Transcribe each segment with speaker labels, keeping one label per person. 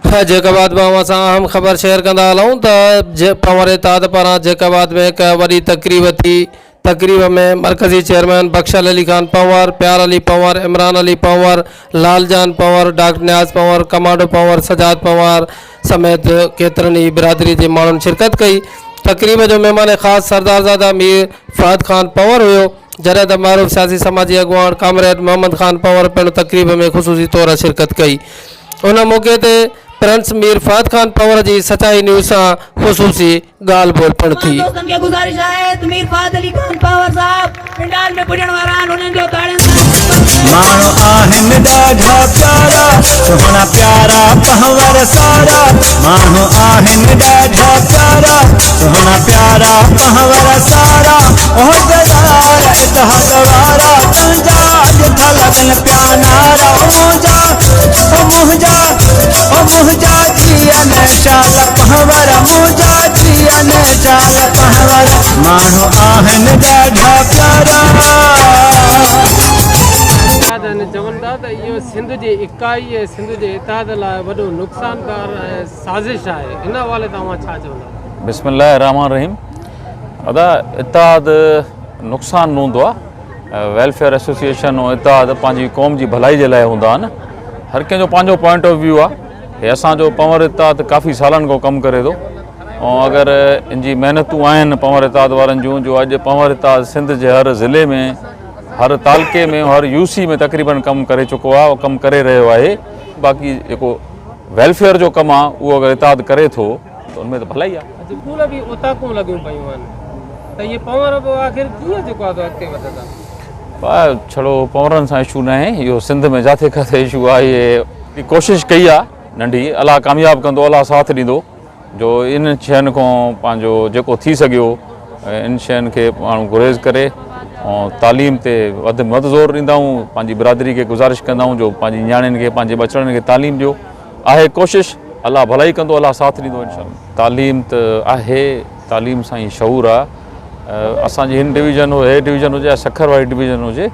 Speaker 1: Jacob آباد مان اوهان سان اهم خبر شيئر ڪندا هلون ته پنهور اتحاد پاران جيڪب آباد ۾ هڪ وڏي تقريب ٿي تقريب ۾ مرڪزي چيئرمين بخشل علي خان پنهور، پيار علي پنهور، عمران علي پنهور، لال جان پنهور، ڊاڪٽر نياز پنهور، ڪمانڊو پنهور، سجاد پنهور سميت ڪيترن ئي برادري جي ماڻهن شرڪت ڪئي. تقريب جو مهمان خاص سردارزاده مير فهد خان پنهور هيو، جڏهن ته معروف سياسي سماجي اڳواڻ ڪامريڊ محمد خان پنهور پڻ تقريب ۾ خصوصي طور شرڪت ڪئي. ان موقعي تي پرنس مير فهد خان پنهور جي سچائي نيوز سان خصوصي ڳالهه ٻولهه پڻ ٿي.
Speaker 2: تمام دوستن کي گذارش آهي ته مير فهد علي خان پنهور صاحب پنڊال ۾ پڄڻ وارا آهن انهن جو تاڙين سان استقبال ڪيو.
Speaker 3: ماڻهو آهن ڏاڍا پيارا، سهڻا پيارا پنهور سارا، ماڻهو آهن ڏاڍا پيارا، سهڻا پيارا پنهور سارا، عهديدار اتحاد وارا، تنهنجا اڄ ٿا لڳن پيا نعرا، او منهنجا، او منهنجا، او منهنجا جيئن شال پنهور، منهنجا جيئن شال پنهور، ماڻهو آهن ڏاڍا پيارا.
Speaker 4: اتحاد چون ٿا ته اهو سنڌ جي اڪائي ۽ سنڌ جي اتحاد لاء وڏو نقصانڪار ۽ سازش آهي ان حوالي تان اوهان ڇا چوندا؟
Speaker 5: بسم الله الرحمٰن الرحيم ادا اتحاد نقصان نه هوندو آهي ويلفيئر ايسوسيئيشن ۽ اتحاد پنهنجي قوم جي ڀلائي جي لاء هوندا آهن هر ڪنهن جو پنهنجو پوائنٽ آف ويو آهي هي اسان جو پنور اتحاد ڪافي سالن کان ڪم ڪري ٿو ۽ اگر ان جي محنتون آهن پنور اتحاد وارن جون جو اڄ پنور اتحاد سنڌ جي هر ضلعي ۾ هر تعلقي ۾ هر يو سي ۾ تقريبن ڪم ڪري چڪو آهي ۽ ڪم ڪري رهيو آهي باقي جيڪو ويلفيئر جو ڪم آهي اهو اگر اتحاد ڪري ٿو ته ان ۾ ته ڀلائي آهي.
Speaker 4: اڄ اسڪول به اوطاقون لڳيون پيون آهن ته اهي پنور به آخر ڪيئن جيڪو آهي سو اڳتي وڌندا.
Speaker 5: ڀاء ڇڙو پنورن سان اشو ناهي اهو سنڌ ۾ جاٿي ڪاٿي اشو آهي اهي ڪوشش ڪئي آهي ننڍي الله ڪامياب ڪندو الله ساٿ ڏيندو جو انهن شين کان پنهنجو جيڪو ٿي سگهيو ان شين کي ماڻهو گريز ڪري ۽ تعليم تي وڌ ۾ وڌ زور ڏيندا آهيون پنهنجي برادري کي گذارش ڪندا آهيون جو پنهنجي نياڻين کي پنهنجي ٻچڙن کي تعليم ڏيو آهي ڪوشش الله ڀلائي ڪندو الله ساٿ ڏيندو انشاء الله. تعليم ته آهي تعليم سان ئي شعور آ اسان جي هن ڊويزن هي ڊويزن هجي يا سکر واري ڊويزن هجي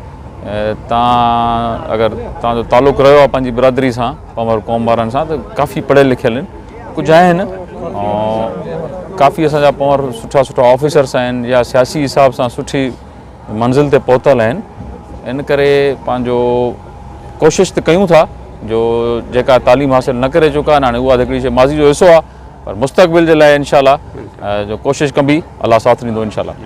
Speaker 5: تان اگر تان جو تعلق رهيو آ پنهنجي برادري سان پنهور قوم وارن سان ته ڪافي پڙهيل لکيل آهن ڪجهه آهن ڪافي اسان جا پنهور سٺا سٺا آفيسرس آهن يا سياسي حساب سان سٺي منزل تي پهتل آهن ان ڪري پنهنجو ڪوشش ته ڪيون ٿا جو جيڪا تعليم حاصل نه ڪري چڪا آهن هاڻي اها هڪڙي شي ماضي جو حصو آهي پر مستقبل جي لاء انشاء الله جو ڪوشش ڪبي الله ساٿ ڏيندو انشاء الله.